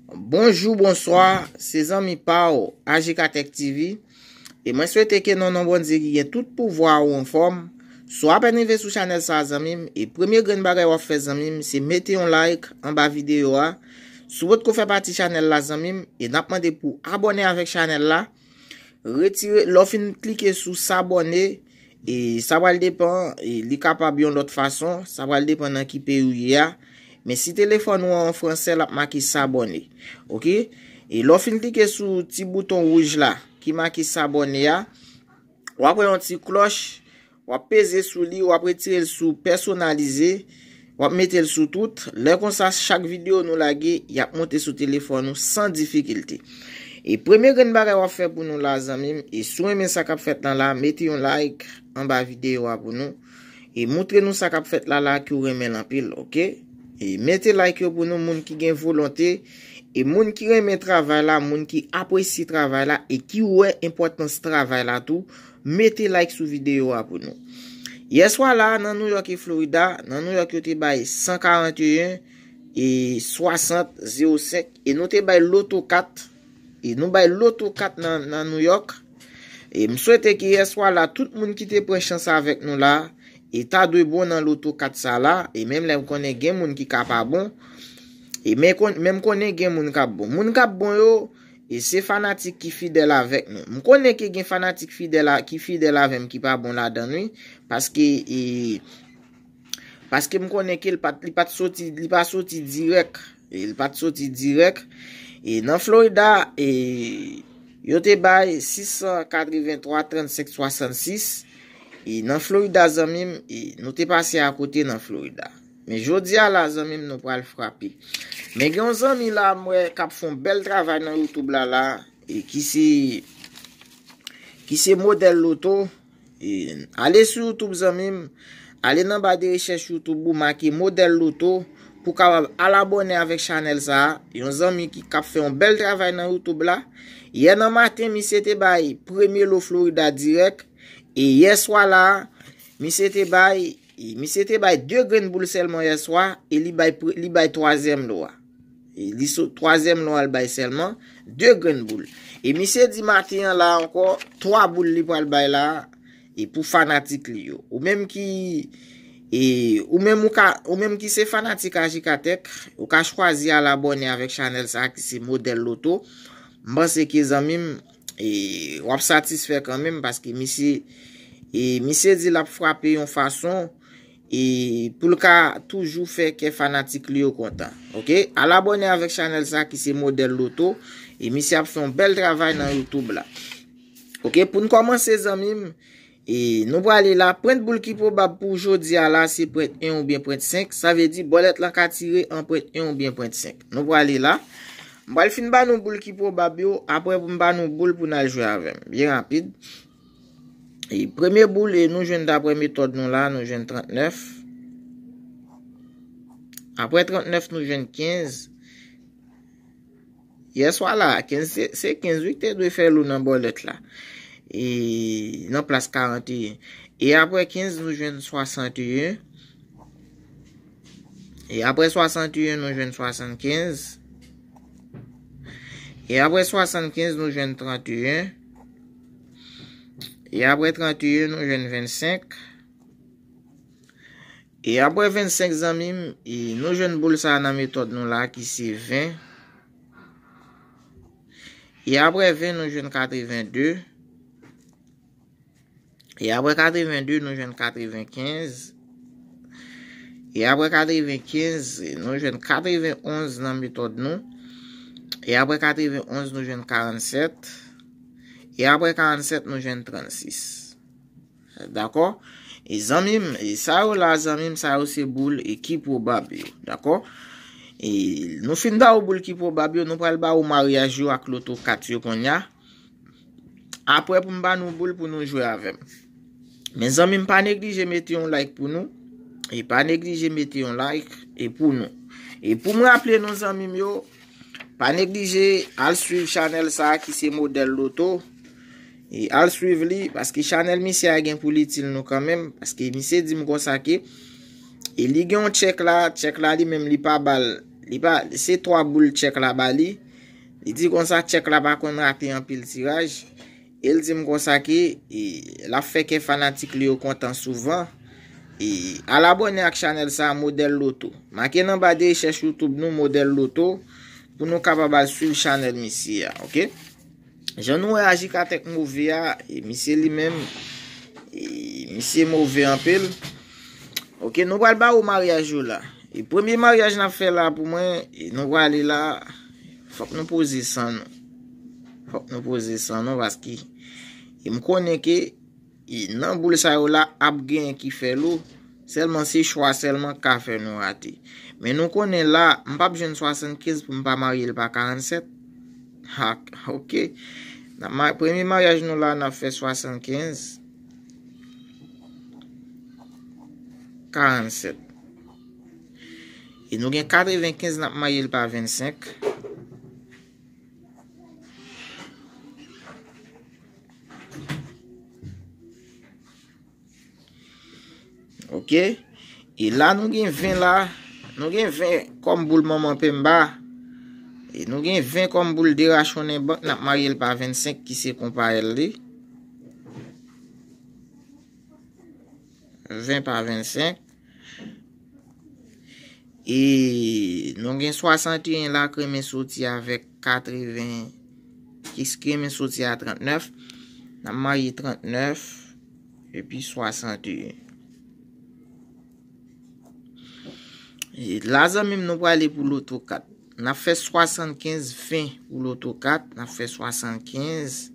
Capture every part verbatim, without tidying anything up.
Bonjou, bonswa, se zanmi pa w, A J K Tech T V. E mwen swete ke nan non Bondye ki gen tout pouvwa ou anfòm. Si w apèn rive sou chanèl sa a, zanmi m, e premye grenn bagay w ap fè, zanmi m, se mete yon like anba videyo a. Si w potko fè pati chanèl la, zanmi m, e n ap mande pou w abòne avèk chanèl la. Retire, lè w fin klike sou s'abonner, e sa pral depann, e li kapab yon lòt fason, sa pral depann nan ki peyi w ye a. Men si telefòn ou an fransè, l ap make s'abonner. Oke? E lè w fin klike sou ti bouton wouj la ki make s'abonner a, w ap wè yon ti klòch, w ap peze sou li, w ap retire l sou pèsonalize, w ap mete l sou tout. Lè konsa, chak videyo nou lage, y ap monte sou telefòn ou san difikilte. E premye grenn bagay w ap fè pou nou la, zanmi m, e si w renmen sa k ap fèt lan la, mete yon like anba videyo a pou nou. E montre nou sa k ap fèt la la ke w renmen l anpil, oke? E mete like yo pou nou, moun ki gen volonte, e moun ki renmen travay la, moun ki apresye travay la, e ki wè enpòtans travay la tou, mete like sou videyo a pou nou. Yèswa la, nan New York e Florida, nan New York yo te bay san karanteyen e swasant zewo senk, e nou te bay loto kat, e nou bay loto kat nan, nan New York. E m swete ke yèswa la, tout moun ki te pran chans avèk nou la, e ta dwe bon nan loto kat sa la, e menm lè m konnen gen moun ki ka pa bon, e men kon-, men m konnen gen moun k ap bon. Moun k ap bon yo, e se fanatik ki fidèl avèk nou. M konnen ke gen fanatik fidèl a, ki fidèl avè m ki pa bon ladan l, wi, paske, e, paske m konnen ke l pa t, li pa t soti, li pa soti dirèk. E li pa t soti dirèk. E nan Florida, e, yo te bay sis san katrevenntwa trannsenk swasannsis. E nan Florida, zanmi m, e nou te pase akote nan Florida. Men jodi a la, zanmi m, nou pral frape. Men gen yon zanmi la, m wè, k ap fè yon bèl travay nan YouTube la, la, e ki se, ki se Modèl Loto. E, ale sou YouTube, zanmi m. Ale nan ba de rechèch YouTube ou, make Modèl Loto pou w kapab al abòne avèk chanèl sa a. Yon zanmi ki, k ap fè yon bèl travay nan YouTube la. Yè nan maten, misye te bay premye lo Florida dirèk. E yèswa la, misye te bay, e misye te bay de grenn boul sèlman yèswa, e li bay pre-, li bay twazyèm lo a. E li sot twazyèm lo a l bay sèlman de grenn boul. E misye di maten an la ankò, twa boul li pral bay la, e pou fanatik li yo. Ou menm ki, e, ou menm ou ka, ou menm ki se fanatik A J K Tech, ou ka chwazi al abòne avèk chanèl sa a ki se Modèl Loto. M panse ke zanmi m, e, w ap satisfè kanmenm paske misye, e, misye di l ap frape yon fason, e pou l ka toujou fè kè fanatik li yo kontan. Oke? Al abòne avèk chanèl sa ki se Modèl Loto, e misye ap fè yon bèl travay nan YouTube la. Oke? Pou n kòmanse, zanmi m, e nou prale la. Pwent boul ki pwobab pou jodi a la, se pwent en oubyen pwent senk. Sa vle di, bòlèt lan ka tire an pwent en oubyen pwent senk. Nou prale la. M pral fin ba nou boul ki pwobab yo, apre pou m ba nou boul pou n al jwe avè m. Byen rapid. E premye boul, e nou jwenn daprè metòd nou la, nou jwenn trannèf. Apre trannèf, nou jwenn kenz. Yèswa la, kenz se, se kenz wi ki te dwe fè lou nan bòlèt la. E nan plas karanteyen. E apre kenz, nou jwenn swasanteyen. E apre swasanteyen, nou jwenn swasannkenz. E apre swasannkenz, nou jwenn tranteyen. E apre tranteyen, nou jwenn vennsenk. E apre vennsenk, zanmi m, e nou jwenn boul sa a nan metòd nou la ki se ven. E apre ven, nou jwenn katrevenndi. E apre katrevenndi, nou jwenn katrevenkenz. E apre katrevenkenz, nou jwenn katrevenonz nan metòd nou. E apre katrevenonz, nou jwenn karannsèt. E apre karannsèt, nou jwenn trannsis. Dakò? E zanmi m, e sa yo la, zanmi m, sa yo se boul e ki pwobab yo. Dakò? E nou fin ba ou boul ki pwobab yo, nou pral ba ou maryaj yo ak loto kat yo kounye a. Apre pou m ba nou boul pou nou jwe avè m. Men zanmi m, pa neglije mete yon like pou nou. E pa neglije mete yon like e pou nou. E pou m raple nou zanmi m yo, pa neglije al swiv chanèl sa a ki se Modèl Loto. E al swiv li, paske chanèl misye a gen pou l itil nou kanmenm, paske misye di m konsa ke, e li gen yon tchèk la, tchèk la li menm li pa ba l, Li pa, se twa boul tchèk la ba li. Li di konsa tchèk la pa konn rate anpil tiraj. E l di m konsa ke e, l ap fè kè fanatik li yo kontan souvan. E, al abòne ak chanèl sa a, Modèl Loto. Make nan ba de rechèch YouTube nou, Modèl Loto, pou nou kapab al swiv chanèl misye a, oke? Jan nou wè Ajikatek move a, e misye li menm, e misye move anpil. Oke, nou pral ba ou maryaj yo la. E premye maryaj n ap fè la pou mwen, e nou prale la, fòk nou poze san nou. Fòk nou poze san nou paske e m konnen ke e nan boul sa yo la ap genyen ki fè lou. Sèlman se chwa sèlman k ka fè nou rate. Men nou konnen la, m p ap jwenn swasannkenz pou m pa marye l pa karannsèt. Ha, oke. N ap ma-, premye maryaj nou la, n ap fè swasannkenz, karannsèt. E nou gen katrevenkenz, n ap marye l pa vennsenk. Oke. E la nou gen ven la. Nou gen ven kòm boul manman penba. E nou gen ven kòm boul derachonnen bank. N ap marye l pa vennsenk ki se konpayèl li. Ven pa vennsenk. E nou gen swasanteyen la k renmen soti avèk katreven, ki renmen soti a trannèf. N ap marye trannèf epi swasanteyen. E la, zanmi m, nou prale pou loto kat. N ap fè swasannkenz ven pou loto kat. N ap fè swasannkenz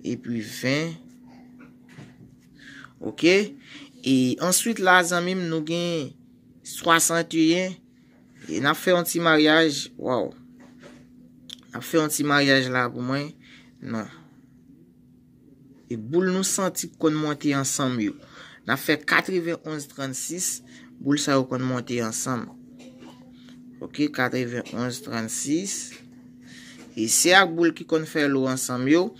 epi ven. Oke. E answit la, zanmi m, nou gen swasanteyen. E n ap fè yon ti maryaj. Waw. N ap fè yon ti maryaj la pou mwen. Non. E boul nou santi k konn monte ansanm yo. N ap fè katrevenonz trannsis. Boul sa yo konn monte ansanm. Oke, katrevenonz trannsis. E se ak boul ki konn fè lou ansanm yo.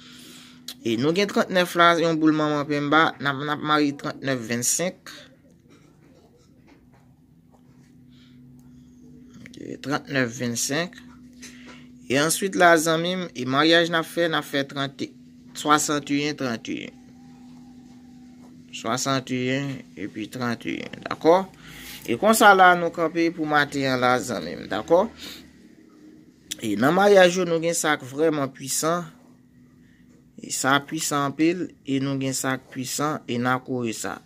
E nou gen trannèf la, yon boul manman penba. N ap, n ap marye trannèf vennsenk. Trannèf vennsenk. E answit la, zanmi m, e maryaj n ap fè, n ap fè trant, swasanteyen tranteyen. Swasanteyen epi tranteyen, dakò? E konsa la, nou kanpe pou maten an la, zanmi m, dakò? E nan maryaj yo, nou gen sa k vrèman pwisan. E sa pwisan anpil, e nou gen sa k pwisan, e n a kore sa.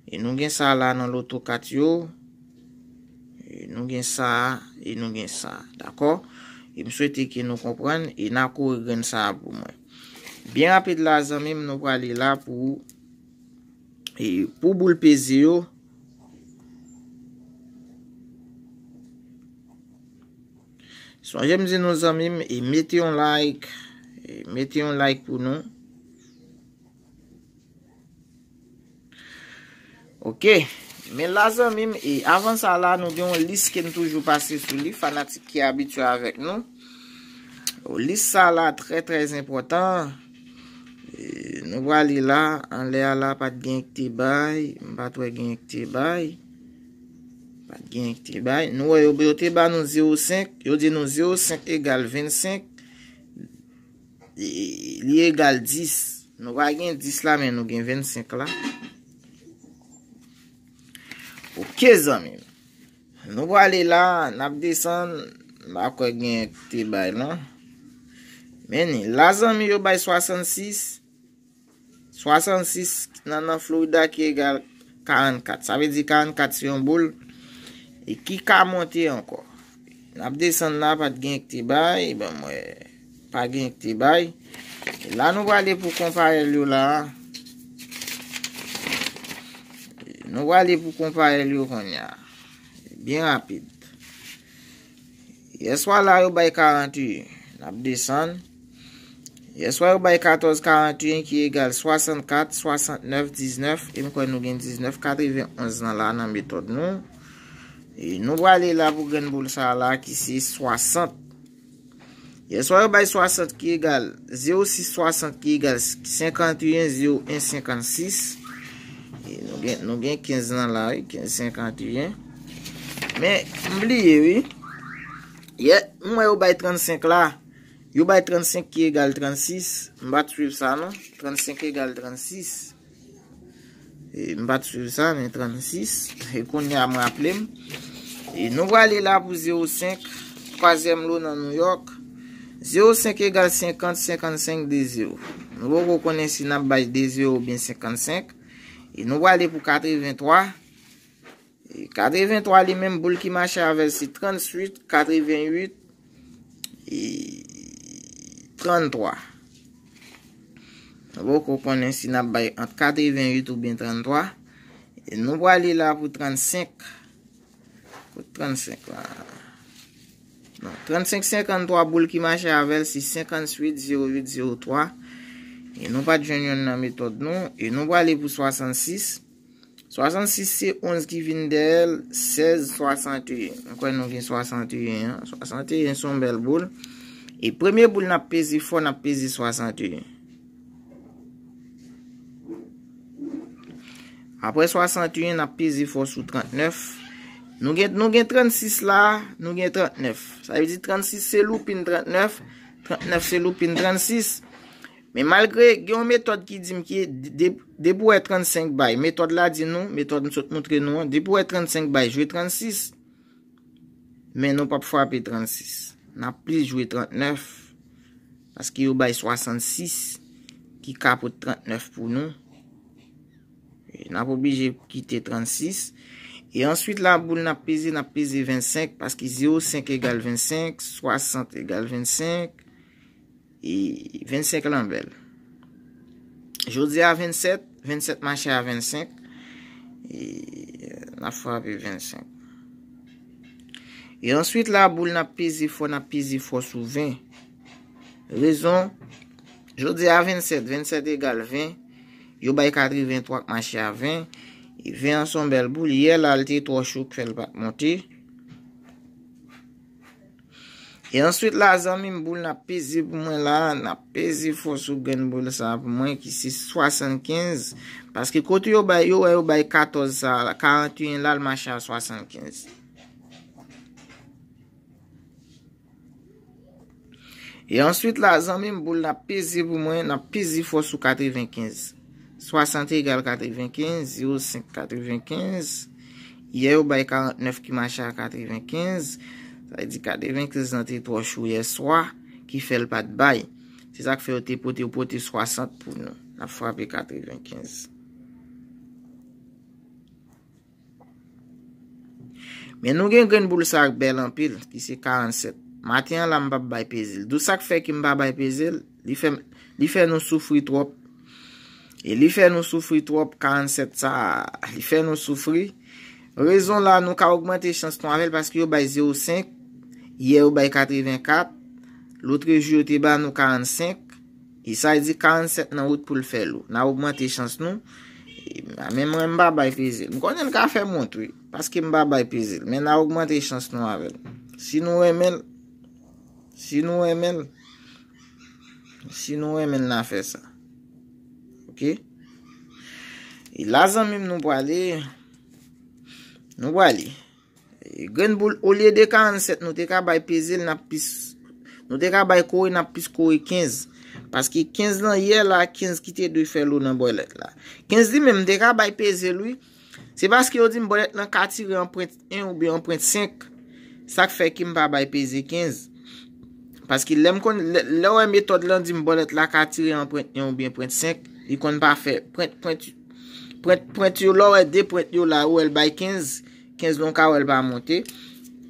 E nou gen sa la nan loto kat yo. E nou gen sa, e nou gen sa. Dakò? E m swete ke nou konprann, e n a kore grenn sa a pou mwen. Byen rapid la, zanmi m, nou prale la pou, e pou boul peze yo. Sonje m di nou, zanmi m, e mete yon like, e mete yon like pou nou. Oke. Men la, zanmi m, e avan sa la, nou gen yon lis ke m toujou pase sou li, fanatik ki abitye avèk nou. Lis sa la trè, trè enpòtan. E, nou prale la, anlè a la, pa t gen k te bay, m pa t wè gen k te bay. Pa t gen k te bay. Nou wè yo, yo te ba nou zewo senk, yo di nou zewo senk egal vennsenk, e, li egal dis. Nou pa gen dis la, men nou gen vennsenk la. Oke, zanmi m. Nou prale la, n ap desann, m pa kwè gen k te bay, non. Men ni, la, zanmi, yo bay swasannsis. Swasannsis nan, nan Florida ki egal karannkat. Sa vle di karannkat se yon boul e ki ka monte ankò. N ap desann la, pa t gen k te bay, ban m wè. Pa gen k te bay. E la nou prale pou konpayèl yo la. Nou prale pou konpayèl yo kounye a. Byen rapid. Yèswa la yo bay karanteyen. N ap desann. Yèswa yo bay katòz karanteyen ki egal swasannkat, swasantnèf, diznèf. E m kwè nou gen diznèf, katrevenonz nan la nan metòd nou. E nou prale la pou grenn boul sa la ki se swasant. Yèswa yo bay swasant ki egal zewo sis swasant ki egal senkanteyen zewo en senkannsis. E nou gen, nou gen kenz nan la, wi, kenz senkanteyen. Men, m bliye, wi. Yè, m wè yo bay trannsenk la. Yo bay trannsenk ki egal trannsis. M pa t swiv sa, non. Trannsenk egal trannsis. E, m pa t swiv sa, men trannsis. E kounye a m raple m. E nou prale la pou zewo senk, twazyèm lo nan Nouyòk. Zewo senk egal senkant, senkannsenk, de zewo. Nou poko konnen si n ap bay de zewo oubyen senkannsenk. E nou prale pou katrevenntwa. E katrevenntwa li menm, boul ki mache avè l se tranntuit, katreventuit, e, tranntwa. Nou poko konnen si n ap bay ant katreventuit oubyen tranntwa. E nou prale la pou trannsenk. Pou trannsenk la. Non, trannsenk senkanntwa, boul ki mache avè l se senkanntuit, zewo uit, zewo twa. E nou pa t jwenn youn nan metòd nou. E nou prale pou swasannsis. Swasannsis se onz ki vin dèyè l, sèz, swasanteyen. Mwen kwè nou gen swasanteyen an. Swasanteyen se yon bèl boul. E premye boul n ap peze fò, n ap peze swasanteyen. Apre swasanteyen, n ap peze fò sou trannèf. Nou gen, nou gen trannsis la, nou gen trannèf. Sa vle di trannsis se loupin trannèf, trannèf se loupin trannsis. Men malgre gen yon metòd ki di m ki de-, depi w wè trannsenk bay, metòd la di nou, metòd m sot montre nou an, depi w wè trannsenk bay, jwe trannsis. Men nou p ap frape trannsis. N ap plis jwe trannèf, paske yo bay swasannsis ki ka pot trannèf pou nou. E n ap oblije kite trannsis. E answit la, boul n ap peze, n ap peze vennsenk, paske zewo senk egal vennsenk, swasant egal vennsenk, e vennsenk lan bèl. Jodi a vennsèt, vennsèt mache a vennsenk, e n ap frape vennsenk. E answit la, boul n ap peze fò, n ap peze fò sou ven. Rezon, jodi a vennsèt, vennsèt egal ven, yo bay katrevenntwa k mache a ven, e ven an se yon bèl boul, yè la l te twò cho k fè l pa t monte. E answit la, zanmi m, boul n ap peze pou mwen la, n ap peze fò sou grenn boul sa pou mwen ki se swasannkenz, paske kote yo bay, yo wè yo bay katòz sa la, karanteyen la, l mache a swasannkenz. E answit la, zanmi m, boul n ap peze pou mwen, n ap peze fò sou katrevenkenz. Swasant egal katrevenkenz, zewo senk katrevenkenz. Yè yo bay karantnèf ki mache a katrevenkenz. Sa vle di katrevenkenz lan te twò cho yè swa, ki fè l pa t bay. Se sa k fè yo te pote, yo pote swasant pou nou. N ap frape katrevenkenz. Men nou gen grenn boul sa k bèl anpil, ki se karannsèt. Maten an la, m p ap bay peze l. Dou sa k fè ke m pa bay peze l, li fè, li fè nou soufri twòp. E li fè nou soufri twòp, karannsèt sa a, li fè nou soufri. Rezon la, nou ka ogmante chans nou avè l paske yo bay zewo senk, yè yo bay katrevenkat, lotrejou yo te ba nou karannsenk, e sa vle di karannsèt nan wout pou l fè lou. N a ogmante chans nou. E, men mwen, m pa bay peze l. M konnen l ka fè m wont, wi, paske m pa bay peze l. Men n a ogmante chans nou avè l. Si nou renmen l, si nou renmen l, si nou renmen l, n a fè sa. Oke? E la, zanmi m, nou prale. Nou prale. E, grenn boul, olye de karannsèt, nou te ka bay peze l, n ap plis, nou te ka bay kore, n ap plis kore kenz. Paske kenz lan yè la, kenz ki te dwe fè lou nan bòlèt la. Kenz li menm, m te ka bay peze l, wi. Se paske yo di m bòlèt lan ka tire anprent en oubyen anprent senk. Sa k fè ke m pa bay peze kenz. Paske lè m konn, lè, lè w wè metòd lan di m bòlèt la ka tire anprent en oubyen anprent senk, li konn pa fè prent, prent, prent, prent yo, lè w wè de prent yo la, ou wè l bay kenz, kenz lan w ka wè l pa monte.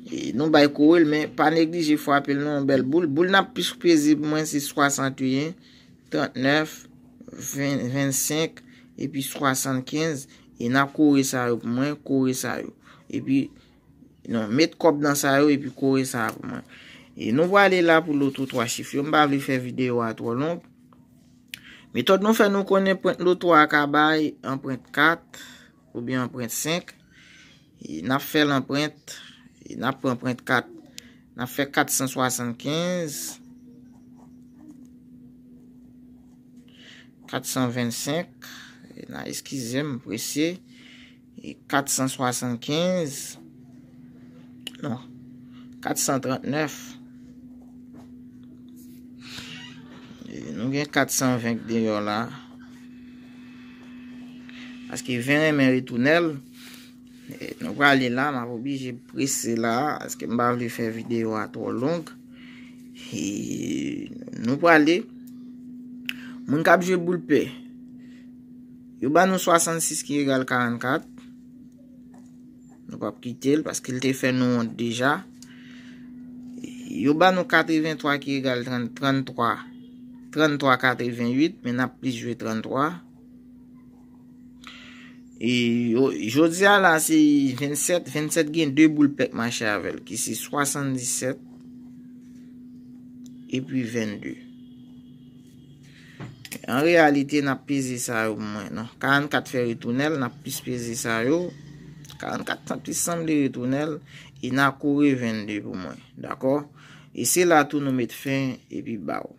E nou bay kore l, men pa neglije frape l non, yon bèl boul. Boul n ap plis peze pou mwen se swasanteyen, trantnèf, ven, vennsenk, epi swasannkenz. E n ap kore sa yo pou mwen, kore sa yo. Epi, non, met kòb nan sa yo, epi kore sa yo pou mwen. E nou prale la pou loto twa chif yo. M pa vle fè videyo a twò long. Metòd nou fè nou konnen pwent loto a ka bay anprent kat oubyen anprent senk. E n ap fè l anprent. E n ap pran anprent kat. N ap fè kat san swasannkenz. Kat san vennsenk. E n a, eskize m, presye. E kat san swasannkenz. Non. Kat san trant nèf. E nou gen kat san ven k deyò la. Paske ven renmen retounen l. E nou prale la, m ap oblije prese la, paske m pa vle fè videyo a twò long. E nou prale. Moun k ap jwe boul pè. Yo ba nou swasannsis ki egal karannkat. Nou p ap kite l paske l te fè nou wont deja. Yo ba nou katrevenntwa ki egal trant, tranntwa, tranntwa katreventuit, men n ap plis jwe tranntwa. E yo, jodi a la se vennsèt, vennsèt gen de boul pè k mache avè l, ki se swasanndisèt epi vennde. An reyalite, n ap peze sa yo pou mwen, non. Karannkat fè retounen l, n ap plis peze sa yo. Karannkat san-, plis sanble retounen l, e n a kore vennde pou mwen, dakò? E se la tou nou met fen, epi baw.